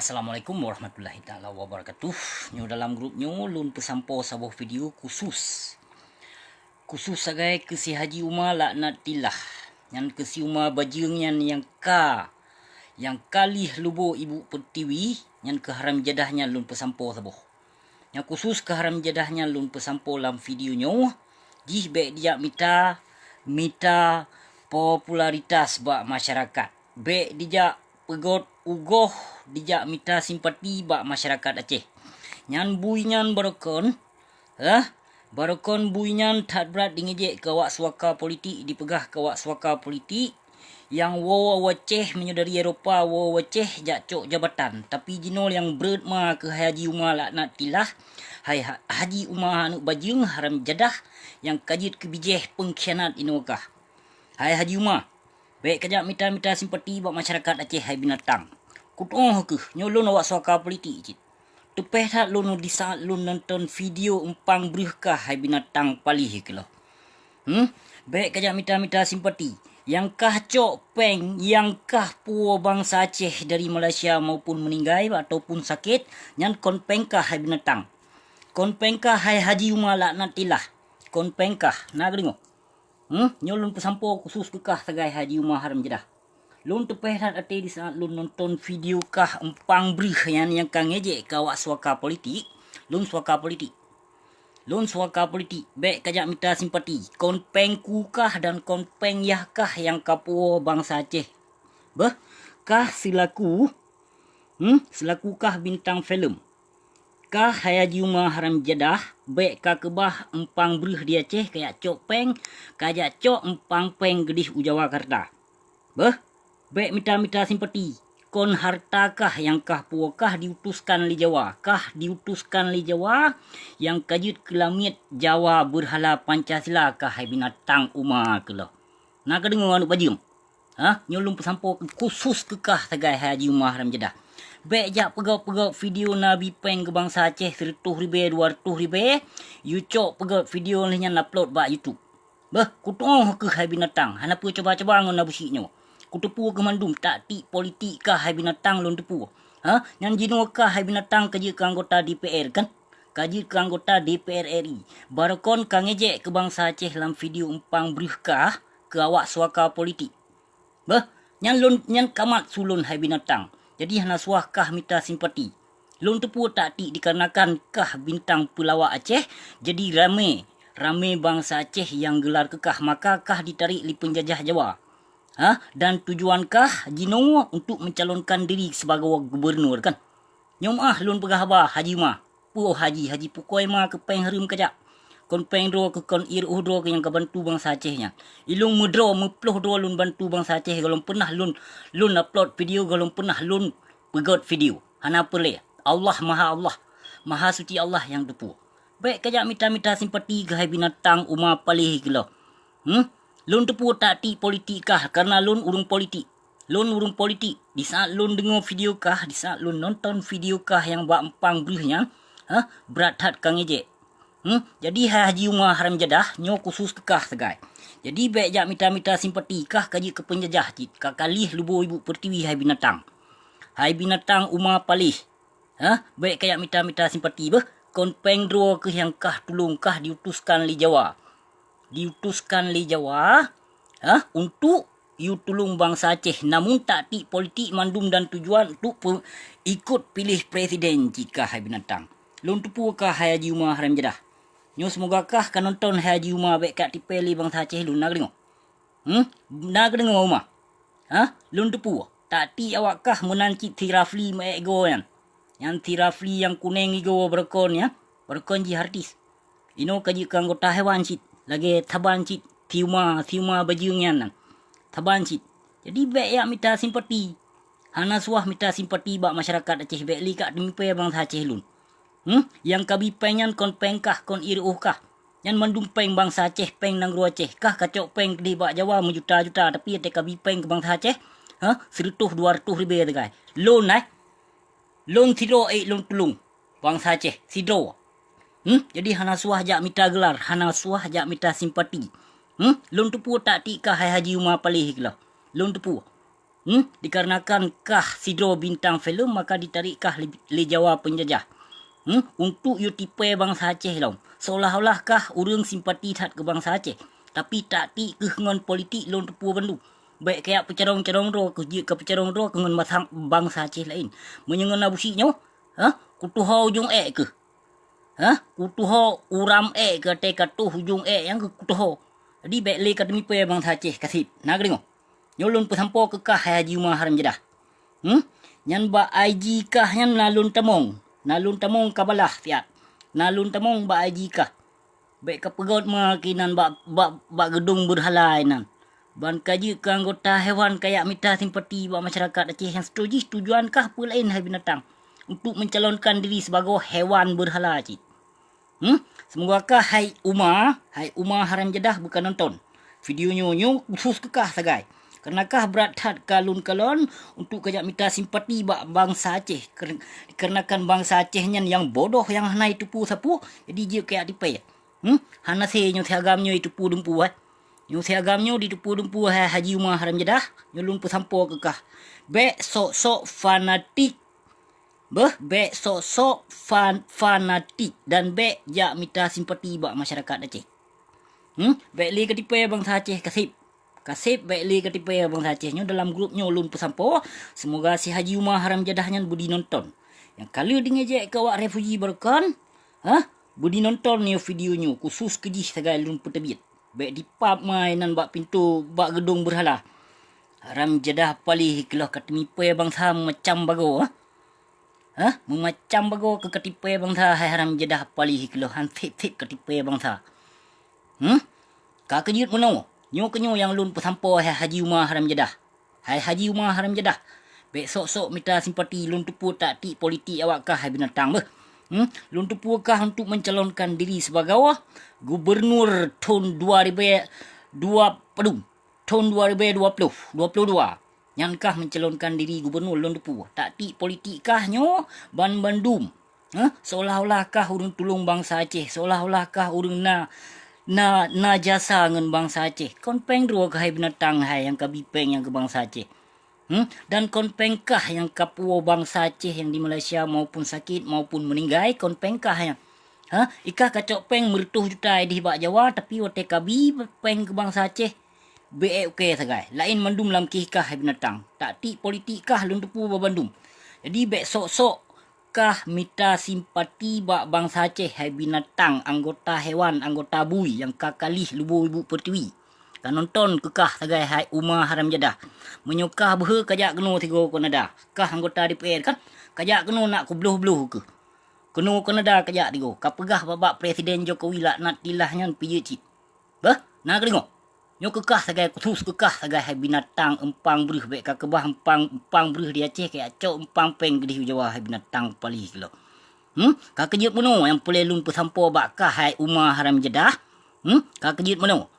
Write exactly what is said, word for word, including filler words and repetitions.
Assalamualaikum warahmatullahi taala wabarakatuh. Nyoe dalam grup nyoe lôn peusampoe saboh video khusus. Khusus sagai keu si Haji Uma laknatillah. Nyan keu si Uma bajeueng nyan nyang ka, nyang ka lheueh lubo ibu pertiwi, nyan keu haram jadah nyan lôn peusampoe saboh. Nyang khusus keu haram jadah nyan lôn peusampoe lam video nyoe, jih bék dijak mita, mita popularitas bak masyarakat. Bék dijak peugöt ugoh, dijak mita simpati bak masyarakat Aceh. Nyan bui nyan barokon, eh, barokon bui nyan that brat dingejek keu awak suaka politik, dipeugah keu awak suaka politik, nyang woe-woe Aceh meunyoe dari Eropa woe-woe Aceh jak cok jabatan. Tapi jinoe nyang breuet ma keu Haji Uma laknatillah, hai Ha-, Haji Uma aneuk bajeueng haram jadah nyang ka jeuet keu bijéh peungkhianat inoe kah. Hai Haji Uma, bék kajak mita-mita simpati bak masyarakat Aceh hai binatang. Kutuoh keuh nyoe lôn awak suaka politik cit. Teupéh that lôn di saat lôn nonton video eumpang breueh kah hai binatang palih keuloh. Hmm? Bék kajak mita-mita simpati. Nyang kah cok péng, nyang kah puwoe bansa Aceh dari Malaysia maupun meuninggai ataupun sakét, nyan kon péng kah hai binatang. Kon péng kah hai Haji Uma laknatillah. Kon péng kah, na geudeungoe. Hmm, nyoe lôn peusampoe khusus keu kah sagai Haji Uma haram jadah. Lôn teupéh that até di saat lôn nonton video kah eumpang breueh nyan nyang ka ngejek keu awak suaka politik. Lôn suaka politik. Lôn suaka politik, bék kajak mita simpati. Kon péng ku kah dan kon péng yah kah nyang ka puwoe bansa Aceh. Beuh, kah seulaku, hmm, seulaku kah bintang filem. Kah hai Haji Uma haram jadah, bék ka keubah eumpang breueh di Aceh kajak cok péng, kajak cok eumpang péng geudeh u Jawakarta. Beuh, bék mita-mita simpati. Kon harta kah nyang kah puwoe kah diutuskan lé Jawa, kah diutuskan lé Jawa nyang ka jeuet keu lamiet Jawa beurhala Pancasila kah hai binatang Uma keuloh. Na kadeungoe aneuk bajeueng? Ha, nyoe lôn peusampoe keu khusus keu kah sagai hai Haji Uma haram jadah. Bék jak peugöt-peugöt video na bi péng keu bansa Aceh sireutôh ribée, dua reutôh ribée, yue cok peugöt video lheueh nyan upload bak YouTube. Beuh, kutuoh keuh hai binatang, hana peue cuba-cuba ngon Abu Syik nyoe. Kuteupeue keuh mandum taktik politik kah hai binatang lôn teupeue. Ha, nyan jinoe kah hai binatang ka jeuet keu anggota D P R kan? Ka jeuet keu anggota D P R R I. Barokon ka ngejek keu bansa Aceh lam video eumpang breueh kah keu awak suaka politik. Beuh, nyan lôn, nyan kamat su lôn hai binatang. Jadi hana suah kah mita simpati. Lôn teupeue taktik dikarenakan kah bintang peulawak Aceh, jadi ramé, ramé bansa Aceh nyang geular keu kah, maka kah ditarék lé peunjajah Jawa. Ha? Dan tujuan kah jinoe untuk mencalonkan diri sibagoe gubernur kan? Nyoe meuah lôn peugah haba Haji Uma. Peue Haji, Haji pukoi ma keu péng hareuem kajak. Kon péng droe keuh kon ié reuôh droe keuh nyang ka bantu bansa Aceh nyan. Ilôn meudroe, meuploh droe lôn bantu bansa Aceh gohlom peunah lôn, lôn upload video gohlom peunah lôn peugöt video. Hana peureulée. Allah Maha Allah. Maha Suci Allah nyang teupeue. Bék kajak mita-mita simpati keuh hai binatang Uma paléh keuloh. Hmm? Lôn teupeue taktik politik kah kareuna lôn ureuëng politik. Lôn ureuëng politik. Di saat lôn deungoe video kah, di saat lôn nonton video kah nyang bak eumpang breueh nyan, ha, brat that ka ngejek. Hmm? Jadi hai Haji Uma haram jadah, nyoe khusus keu kah sagai. Jadi bék jak mita-mita simpati kah ka jeuet keu peunjajah cit, ka kalih lubo ibu pertiwi hai binatang. Hai binatang Uma paléh. Ha? Bék kajak mita-mita simpati beuh. Kon péng droe keuh nyang kah tulông kah diutuskan lé Jawa. Diutuskan lé Jawa, ha? Untuk yue tulông bansa Aceh. Namun taktik politik mandum dan tujuan untuk pe-, ikut piléh presiden cit kah hai binatang. Lôn teupeue kah hai Haji Uma haram jadah. Nyoe seumoga kah ka nonton hai Haji Uma bék ka tipée lé bansa Aceh lôn na geudeungoe. Hmm? Na geudeungoe Uma? Ha? Lôn teupeue. Taktik awak kah meunan cit si Rafli meuék goe nyan. Nyan si Rafli nyang kunéng igoe barokon nyan. Barokon jih artis. Inoe ka jeuet keu anggota hewan cit. Lagée saban cit. Si Uma, si Uma bajeueng nyan nan. Saban cit. Jadi bék jak mita simpati. Hana suah mita simpati bak masyarakat Aceh bék lé ka teumipée bansa Aceh lôn. Hmm? Nyang ka bi péng nyan kon péng kah, kon ié reuôh kah. Nyan mandum péng bansa Aceh, péng nanggroe Aceh. Kah kacok péng keudeh bak Jawa meujuta-juta, tapi até ka bi péng keu bansa Aceh, ha, sireutôh dua reutôh ribée sagai. Lôn, eh? Lôn sidroe ék lôn tulông bansa Aceh, sidroe. Hmm? Jadi hana suah jak mita geular, hana suah jak mita simpati. Hmm? Lôn teupeue taktik kah hai Haji Uma paléh keuloh. Lôn teupeue. Hmm? Dikarenakan kah sidroe bintang filem, maka ditarik kah lé, lé Jawa penjajah. Hmm? Untuk yue tipèe bansa Aceh lom. Seolah-olah kah ureuëng simpati that keu bansa Aceh. Tapi taktik keuh ngon politik lôn teupeu bandum. Bèk kajak peucarông-carông droe keuh, jeuet ka peucarông droe keuh ngon bansa, bansa Aceh laén. Meunyoe ngon Abusyik nyoe, ha? Kutuho ujong ék keuh. Ha? Kutuho uram ék keuh, até katoh ujong ék nyang keuh kutuho. Jadi bèk lé ka teumipèe bansa Aceh, kaseb. Na kadeungoe? Nyoe lôn peusampoe keu kah hai Haji Uma Haram Jadah. Hmm? Nyan bak I G kah nyan na lôn tamong. Na lôn tamong ka balaih siat. Na lôn tamong bak I G kah. Bèk ka peugöt ma keunan bak, bak, bak geudong beurhala inan. Ban ka jeuet keu anggota hewan kajak mita simpati bak masyarakat Aceh nyang seutôt jih tujuan kah peue laén hai binatang. Untuk mencalonkan diri sibagoe hewan beurhala cit. Hmm? Seumoga kah hai Uma, hai Uma Haram Jadah beuka nonton video nyoe, nyoe khusus keu kah sagai. Kareuna kah brat that ka lôn kalon untuk kajak mita simpati bak bansa Aceh. Ker-, kareuna kan bansa Aceh nyan nyang bodoh nyang hana jiteupeue sapeue, jadi jeuet kajak tipèe. Hmm? Hana sé nyoe si agam nyoe jiteupeue dumpeue, eh. Nyoe si agam nyoe jiteupeue dumpeue hai Haji Uma Haram Jadah, nyoe lôn peusampoe keu kah. Bèk sok-sok fanatik Beuh, bèk sok-sok fan-, fanatik dan bèk jak mita simpati bak masyarakat Aceh. Hmm? Bèk lé ka tipèe bansa Aceh, kaseb. Kaseb bèk lé ka tipèe bansa Aceh. Nyoe dalam grup nyoe lôn peusampoe, seumoga si Haji Uma Haram Jadah nyan beudi nonton. Nyang ka lheueh deungö jeuet keu awak refuji barokon, ha? Beudi nonton nyoe video nyoe, khusus keu jih sagai lôn peuteubiet. Bèk dipap ma inan bak pintoe, bak geudong beurhala. Haram Jadah paléh keulôh ka teumipèe bansa meumacam bagoe, ha? Ha? Meumacam bagoe keu ka tipèe bansa, hai Haram Jadah paléh keulôh, han sép-sép ka tipèe bansa. Hmm? Ka keu jeuet meunoe, nyoe keuh nyoe nyang lôn peusampoe hai Haji Uma Haram Jadah. Hai Haji Uma Haram Jadah, bèk sok-sok mita simpati, lôn teupeue taktik politik awak kah hai binatang beuh. Hmm? Lôn teupeue kah untuk mencalonkan diri sibagoe gubernur thon dua ribu dua padum. Thon dua ribu dua puluh, dua puluh dua. Nyan kah mencalonkan diri gubernur lôn teupeue. Taktik politik kah nyoe ban bandum. Hah? Seolah-olah kah ureuëng tulông bansa Aceh, seolah-olah kah ureuëng na, na, na jasa ngon bansa Aceh. Kon péng droe kah hai binatang hai nyang ka bi péng nyang keu bansa Aceh. Hmm? Dan kon péng kah nyang ka puwoe bansa Aceh nyang di Malaysia maupun sakét maupun meuninggai, kon péng kah nyan. Ha? Ikah ka cok péng meureutoh juta idéh bak Jawa, tapi watèe ka bi péng keu bansa Aceh, bèk ék ukèe sagai. Laén mandum lam kéh kah hai binatang. Taktik politik kah lôn teupeue ba bandum. Jadi bèk sok-sok kah mita simpati bak bansa Aceh hai binatang, anggota hewan, anggota bui nyang ka kaléh lubô ibu pertiwi. Ka nonton keu kah sagai hai Uma Haram Jadah. Meunyoe kah beuhe kajak keunoe sigoe Kanada, kah anggota D P R kan? Kajak keunoe nak kubloh-bloh keuh. Keunoe Kanada kajak sigoe, ka peugah bak-bak Presiden Jokowi laknatillah nyan pijeuet cit. Beuh, na kadeungoe? Nyoe keu kah sagai khusus keu kah sagai hai binatang empang breuh, bèk ka keubah empang, empang breuh di Aceh kajak cok empang péng keudéh u Jawa hai binatang paléh keulôh. Hmm? Ka keu jeuet meunoe nyang peureulèe lôn peusampoe bak kah hai Uma Haram Jadah. Hmm? Ka keu jeuet meunoe.